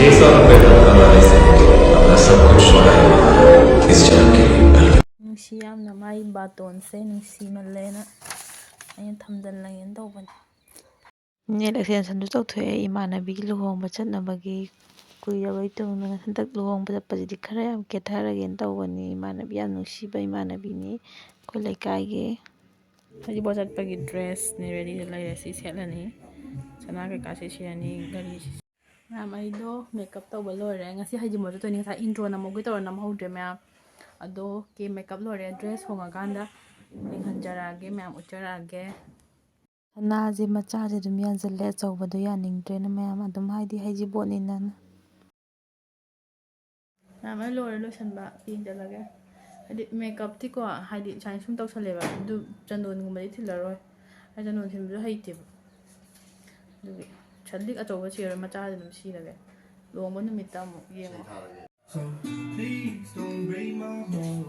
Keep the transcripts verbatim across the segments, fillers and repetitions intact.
एक साल पहले हमारे से अपना सब कुछ छुड़ाया इस जन्म के लिए। अलविदा। ꯅꯨꯡꯁꯤ ꯌꯥꯝꯅ ꯃꯥꯏ ꯕꯥꯇꯣꯟꯁꯦ ꯅꯨꯡꯁꯤꯃꯜꯂꯦꯅ ꯑꯩꯅ ꯊꯝꯖꯤꯜꯂꯒꯦꯅ ꯇꯧꯕꯅꯦ꯫ Nail extensionꯁꯨ ꯇꯧꯊꯣꯛꯑꯦ ꯏꯃꯥꯟꯅꯕꯤꯒꯤ ꯂꯨꯍꯣꯡꯕ ꯆꯠꯅꯕꯒꯤ꯫ ꯀꯨꯏꯔꯕꯩ ꯇꯨꯡꯗ ꯍꯟꯗꯛ ꯂꯨꯍꯣꯡꯕ ꯆꯠꯄꯁꯤꯗꯤ ꯈꯔ ꯌꯥꯝ ꯀꯦꯊꯔꯒꯦꯅ ꯇꯧꯕꯅꯤ꯫ ꯏꯃꯥꯟꯅꯕꯤ ꯌꯥꯝ ꯅꯨꯡꯁꯤꯕ ꯏꯃꯥꯟꯅꯕꯤꯅꯤ ꯑꯩꯈꯣꯏ ꯂꯩꯀꯥꯏꯒꯤ꯫ ꯍꯧꯖꯤꯛꯐꯥꯎ ꯆꯠꯄꯒꯤ dressꯅꯦ readyꯗ ꯂꯩꯔꯦ꯫ ꯁꯤ ꯁꯦꯠꯂꯅꯤ, ꯁꯅꯥ ꯀꯩꯀꯥꯁꯤ ꯁꯤꯔꯅꯤ, ꯘꯔꯤꯁꯤ꯫ ꯃꯌꯥꯝ, ꯑꯩꯗꯣ makeup ꯇꯧꯕ ꯂꯣꯏꯔꯦ꯫ ꯉꯁꯤ ꯍꯩꯖꯤꯡꯄꯣꯠ ꯆꯠꯇꯣꯏꯅꯤ꯫ ꯉꯁꯥꯏ intro ꯅꯝꯍꯧꯒꯦ ꯇꯧꯔ ꯅꯝꯍꯧꯗ꯭ꯔꯦ ꯃꯌꯥꯝ꯫ ꯑꯗꯣ ꯀꯦ makeup ꯂꯣꯏꯔꯦ, dress ꯍꯣꯡꯉꯀꯥꯟꯗ ꯌꯦꯡꯍꯟꯖꯔꯛꯑꯒꯦ ꯃꯌꯥꯝ, ꯎꯠꯆꯔꯛꯑꯒꯦ꯫ ꯁꯅꯥꯁꯦ ꯃꯆꯥꯁꯦ ꯑꯗꯨꯝ ꯌꯥꯟꯁꯤꯜꯂꯦ, ꯑꯆꯧꯕꯗꯣ ꯌꯥꯅꯤꯡꯗ꯭ꯔꯦꯅ ꯃꯌꯥꯝ꯫ ꯑꯗꯨꯝ ꯍꯥꯏꯗꯤ ꯍꯩꯖꯤꯡꯄꯣꯠꯅꯤꯅ꯫ ꯃꯌꯥꯝ ꯑꯩ ꯂꯣꯏꯔꯦ ꯂꯣꯏꯁꯟꯕ, ꯌꯦꯡꯁꯤꯜꯂꯒꯦ꯫ ꯍꯥꯏꯗꯤ makeupꯇꯤꯀꯣ, ꯍꯥꯏꯗꯤ ꯁꯨꯃꯥꯏꯅ ꯁꯨꯝ ꯇꯧꯁꯜꯂꯦꯕ, ꯑꯗꯨ ꯆꯟꯗꯣꯟꯒꯨꯝꯕꯗꯤ ꯊꯤꯜꯂꯔꯣꯏ꯫ ꯑꯩ ꯆꯟꯗꯣꯟ ꯊꯤꯟꯕꯁꯨ ꯍꯩꯇꯦꯕ꯫ ꯑꯗꯨꯒꯤ ꯁꯟꯂꯤꯛ ꯑꯆꯧꯕ ꯁꯤꯔꯔꯣꯏ, ꯃꯆꯥꯁꯦ ꯑꯗꯨꯝ ꯁꯤꯔꯒꯦ꯫ ꯂꯨꯍꯣꯡꯕ ꯅꯨꯃꯤꯠꯇ ꯑꯃꯨꯛ ꯌꯦꯡꯉꯣ꯫ So please don't break my heart,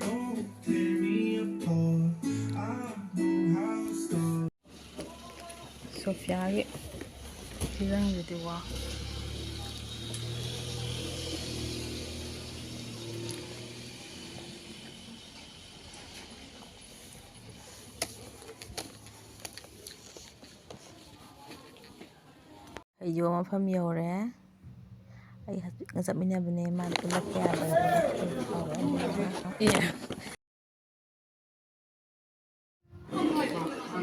don't tear me apart. I know how it's done. ꯁꯣꯐꯤꯌꯥꯒꯤ ꯐꯤꯖꯪꯁꯤꯗꯤ ꯋꯥ꯫ ꯑꯩꯁꯨ ꯃꯐꯝ ꯌꯧꯔꯦ꯫ ꯑꯩ ꯍꯧꯖꯤꯛꯅ ꯆꯠꯃꯤꯟꯅꯕꯅꯦ, ꯃꯥ ꯄꯨꯜꯂꯛꯄ ꯌꯥꯗꯕ꯫ ꯑꯦ꯫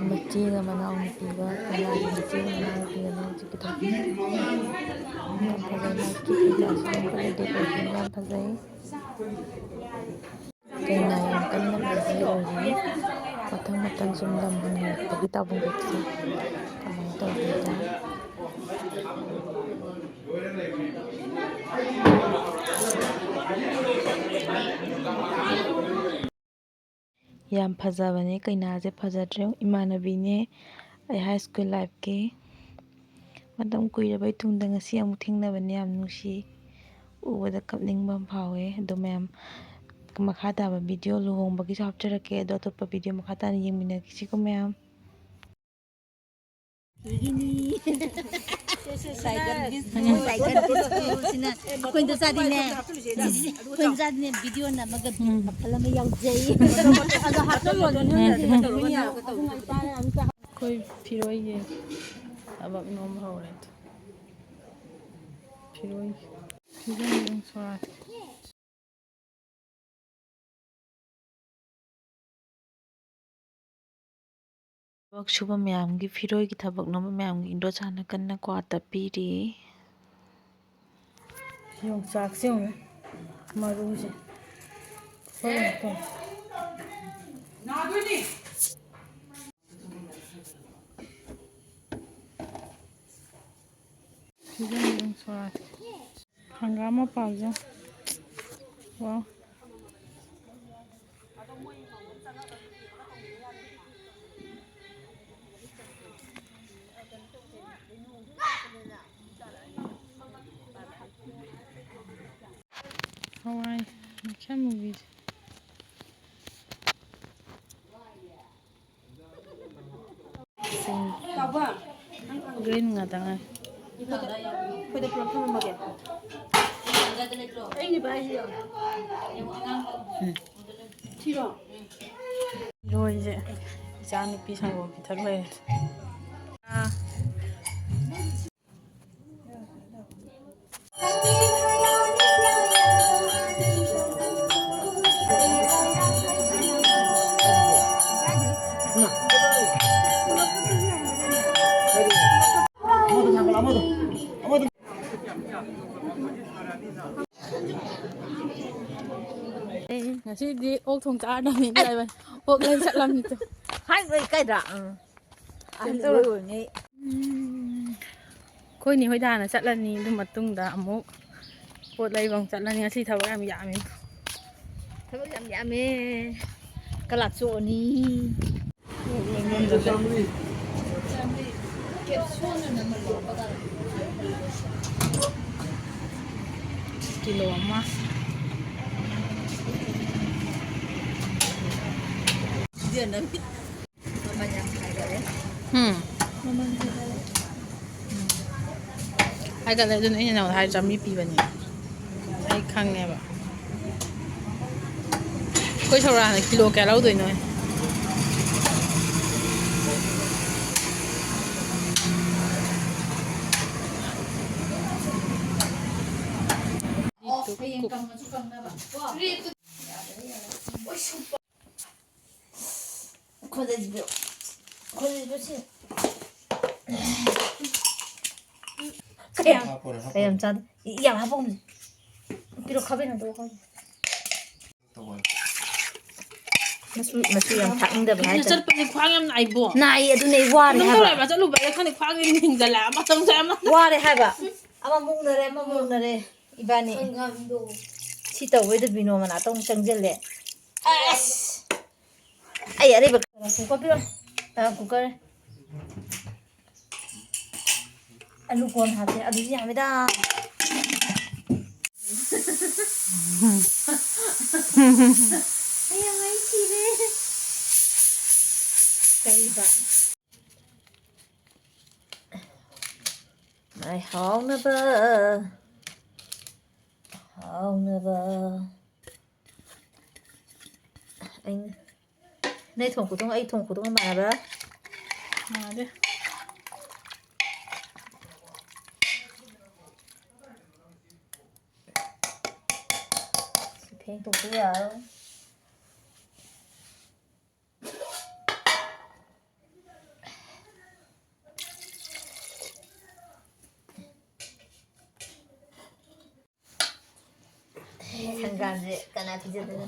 ꯃꯆꯦꯒ ꯃꯅꯥꯎꯅꯨꯄꯤꯒ, ꯀꯅꯥꯒꯤ ꯃꯆꯦꯒ ꯃꯅꯥꯎꯅꯨꯄꯤꯒꯅꯣ ꯍꯧꯖꯤꯛꯀꯤꯗꯣ? ꯌꯥꯝ ꯐꯖꯩ, ꯃꯥꯒꯤ ꯀꯦꯛ ꯀꯩꯀꯥꯁꯨ ꯌꯥꯝ ꯐꯖꯩ, decoration ꯌꯥꯝ ꯐꯖꯩ꯫ ꯀꯩꯅꯥ ꯌꯥꯝ ꯀꯟꯅ busy ꯑꯣꯏꯔꯤ꯫ ꯃꯊꯪ ꯃꯊꯪ ꯁꯨꯝ ꯂꯝ ꯍꯪꯅꯔꯛꯄꯒꯤ ꯇꯥꯕꯨꯡꯕꯨꯛꯁꯦ ꯀꯃꯥꯏꯅ ꯇꯧꯗꯣꯏꯅꯣ? ꯌꯥꯝ ꯐꯖꯕꯅꯦ, ꯀꯩꯅꯥꯁꯦ ꯐꯖꯗ꯭ꯔꯦ꯫ ꯏꯃꯥꯟꯅꯕꯤꯅꯦ, ꯑꯩ high school lifeꯀꯤ꯫ ꯃꯇꯝ ꯀꯨꯏꯔꯕꯩ ꯇꯨꯡꯗ ꯉꯁꯤ ꯑꯃꯨꯛ ꯊꯦꯡꯅꯕꯅꯦ, ꯌꯥꯝ ꯅꯨꯡꯁꯤ꯫ ꯎꯕꯗ ꯀꯞꯅꯤꯡꯕ ꯑꯃ ꯐꯥꯎꯋꯦ꯫ ꯑꯗꯣ ꯃꯌꯥꯝ, ꯃꯈꯥ ꯇꯥꯕ video ꯂꯨꯍꯣꯡꯕꯒꯤꯁꯨ ꯍꯥꯞꯆꯔꯛꯀꯦ꯫ ꯑꯗꯣ ꯑꯇꯣꯞꯄ video ꯃꯈꯥ ꯇꯥꯅ ꯌꯦꯡꯃꯤꯟꯅꯈꯤꯁꯤꯀꯣ ꯃꯌꯥꯝ꯫ ꯁꯥꯏꯒꯟꯒꯤ, ꯁꯥꯏꯒꯟꯒꯤ ꯁ꯭ꯀꯨꯜꯁꯤꯅ ꯑꯩꯈꯣꯏꯅ ꯆꯥꯗꯣꯏꯅꯦ꯫ ꯑꯩꯈꯣꯏꯅ ꯆꯥꯗꯣꯏꯅꯦ, ꯚꯤꯗꯤꯑꯣ ꯅꯝꯃꯒ ꯃꯈꯜ ꯑꯃ ꯌꯥꯎꯖꯩ꯫ ꯑꯗꯣ ꯍꯥꯞꯆꯜꯂꯣ, ꯑꯗꯨ ꯑꯩꯈꯣꯏ ꯐꯤꯔꯣꯏꯒꯤ ꯊꯕꯛ ꯅꯣꯝꯕ ꯍꯧꯔꯦ꯫ ꯐꯤꯔꯣꯏ, ꯐꯤꯔꯣꯏ ꯁꯣꯔꯥꯠ꯫ ꯊꯕꯛ ꯁꯨꯕ ꯃꯌꯥꯝꯒꯤ, ꯐꯤꯔꯣꯏꯒꯤ ꯊꯕꯛ ꯅꯣꯝꯕ ꯃꯌꯥꯝꯒꯤ ꯏꯟꯗꯣꯆꯥꯅ ꯀꯟꯅ ꯀ꯭ꯋꯥ ꯇꯞꯄꯤꯔꯤ꯫ ꯌꯣꯡꯆꯥꯛꯁꯦ ꯌꯦꯡꯉꯨꯅꯦ, ꯃꯔꯨꯁꯦ꯫ ꯍꯣꯏ, ꯍꯣꯏ꯫ ꯐꯤꯖꯪ ꯌꯦꯡꯉꯨ ꯁꯣꯔꯥꯠ꯫ ꯍꯪꯒꯥꯝ ꯃꯄꯥꯟꯁꯦ꯫ ꯋꯥꯎ꯫ ꯍꯋꯥꯏ ꯃꯈꯜ ꯃꯨꯕꯤꯁꯦ꯫ ꯁꯤꯡ ꯒ꯭ꯔꯤꯟ ꯉꯥꯛꯇ ꯉꯥꯏ꯫ ꯑꯩꯈꯣꯏꯗ ꯄꯨꯂꯞ ꯊꯝꯃꯝꯃꯒꯦ꯫ ꯑꯩꯒꯤ ꯚꯥꯏꯁꯤ ꯌꯦꯡꯉꯣ꯫ ꯊꯤꯔꯣ? ꯏꯔꯣꯏꯁꯦ ꯏꯆꯥ ꯅꯨꯄꯤ ꯁꯪꯒꯣꯝ ꯄꯤꯊꯛ ꯂꯩꯔꯦ꯫ ꯑꯥ꯫ ꯑꯦ, ꯉꯁꯤꯗꯤ ꯑꯣꯛ ꯊꯣꯡ ꯆꯥꯔꯗꯕꯅꯤ ꯍꯥꯏꯕ꯫ ꯑꯣꯛ ꯂꯩ ꯆꯠꯂꯝꯅꯤꯗꯣ꯫ ꯍꯥꯏꯕ ꯀꯥꯏꯗ? ꯎꯝ꯫ ꯑꯍꯟ ꯇꯧꯔꯣ꯫ ꯂꯣꯏ ꯑꯣꯏꯅꯤ꯫ ꯎꯝ꯫ ꯑꯩꯈꯣꯏ ꯅꯦ ꯍꯣꯏꯗ ꯍꯥꯟꯅ ꯆꯠꯂꯅꯤ, ꯑꯗꯨ ꯃꯇꯨꯡꯗ ꯑꯃꯨꯛ ꯄꯣꯠ ꯂꯩꯕ ꯑꯃꯨꯛ ꯆꯠꯂꯅꯤ꯫ ꯉꯁꯤ ꯊꯕꯛ ꯌꯥꯝ ꯌꯥꯝꯃꯤ꯫ ꯊꯕꯛ ꯌꯥꯝ ꯌꯥꯝꯃꯦ꯫ ꯀꯂꯥꯛꯁꯨ ꯑꯣꯅꯤ꯫ ꯀꯤꯂꯣ ꯑꯃ꯫ ꯎꯝ꯫ ꯃꯃꯜ ꯍꯦꯟꯒꯠꯂꯦ꯫ ꯎꯝ꯫ ꯍꯥꯏꯒꯠꯂꯦ, ꯑꯗꯨꯅ ꯑꯩꯅ ꯅꯉꯣꯟꯗ ꯍꯥꯏ ꯆꯥꯝꯃꯔꯤ ꯄꯤꯕꯅꯦ꯫ ꯑꯩ ꯈꯪꯉꯦꯕ꯫ ꯑꯩꯈꯣꯏ ꯁꯧꯔꯥꯅ ꯀꯤꯂꯣ ꯀꯌꯥ ꯂꯧꯗꯣꯏꯅꯣ? ꯈꯣꯟꯖꯦꯜꯁꯤꯕꯨ, ꯈꯣꯟꯖꯦꯜꯁꯤꯕꯨ ꯁꯤ꯫ ꯀꯌꯥꯝ, ꯍꯥꯞꯄꯣꯔꯦ, ꯍꯥꯞꯄꯣꯔꯦ꯫ ꯀꯌꯥꯝ ꯆꯥꯗ-, ꯌꯥꯝ ꯍꯥꯞꯄꯝꯃꯦ꯫ ꯄꯤꯔꯣ, ꯈꯥꯕꯩꯅ ꯍꯟꯗꯣꯛꯑꯣ꯫ ꯃꯆꯨ, ꯃꯆꯨ ꯌꯥꯝ ꯊꯥꯛꯅꯤꯡꯗꯕ ꯀꯨꯏꯅ ꯍꯥꯏꯇꯥꯔꯦ꯫ ꯆꯠꯄꯁꯦ ꯈ꯭ꯋꯥꯡ ꯌꯥꯝ ꯅꯥꯏꯕꯣ꯫ ꯅꯥꯏ, ꯑꯗꯨꯅꯦ ꯑꯩ ꯋꯥꯔꯦ ꯑꯗꯨꯝ ꯍꯥꯏꯕ꯫ ꯇꯧꯔꯦꯕ, ꯆꯠꯂꯨꯕꯗ ꯈꯪꯗꯦ, ꯈ꯭ꯋꯥꯡꯁꯦ ꯅꯤꯡꯖꯜꯂꯛꯑꯦ, ꯑꯃ ꯆꯪꯁꯦ ꯑꯃ꯫ ꯋꯥꯔꯦ ꯍꯥꯏꯕ꯫ ꯑꯃ ꯃꯨꯛꯅꯔꯦ, ꯑꯃ ꯃꯨꯛꯅꯔꯦ꯫ ꯏꯕꯥꯅꯤ꯫ ꯍꯪꯒꯥꯝꯗꯣ꯫ ꯁꯤ ꯇꯧꯕꯩꯗ ꯕꯤꯅꯣ ꯃꯅꯥꯛꯇ ꯑꯃꯨꯛ ꯆꯪꯁꯤꯜꯂꯦ꯫ ꯑꯁ! ꯑꯩ ꯑꯔꯩꯕ ꯀꯨꯀꯔ ꯄꯤꯔꯣ꯫ ꯑ, ꯀꯨꯀꯔ꯫ ꯑꯂꯨ ꯀꯣꯟ ꯍꯥꯞꯄꯦ꯫ ꯑꯗꯨꯗꯤ ꯌꯥꯝꯃꯤꯗ꯫ ꯑꯩ ꯌꯥꯝ ꯍꯩ ꯁꯤꯔꯦ꯫ ꯀꯔꯤꯕ? ꯃꯥꯏ ꯍꯥꯎꯅꯕ, ꯍꯥꯎꯅꯕ꯫ ꯑꯩꯅ, ꯅꯣꯏ ꯊꯣꯡ ꯈꯨꯊꯣꯡ, ꯑꯩ ꯊꯣꯡ ꯈꯨꯊꯣꯡ ꯃꯥꯟꯅꯕ꯭ꯔꯥ? ꯃꯥꯟꯅꯗꯦ꯫ ꯐꯦꯡꯗꯣꯛꯄ ꯌꯥꯔꯣꯏ꯫ ꯍꯪꯒꯥꯝꯁꯦ ꯀꯅꯥ ꯄꯤꯖꯗꯣꯏꯅꯣ?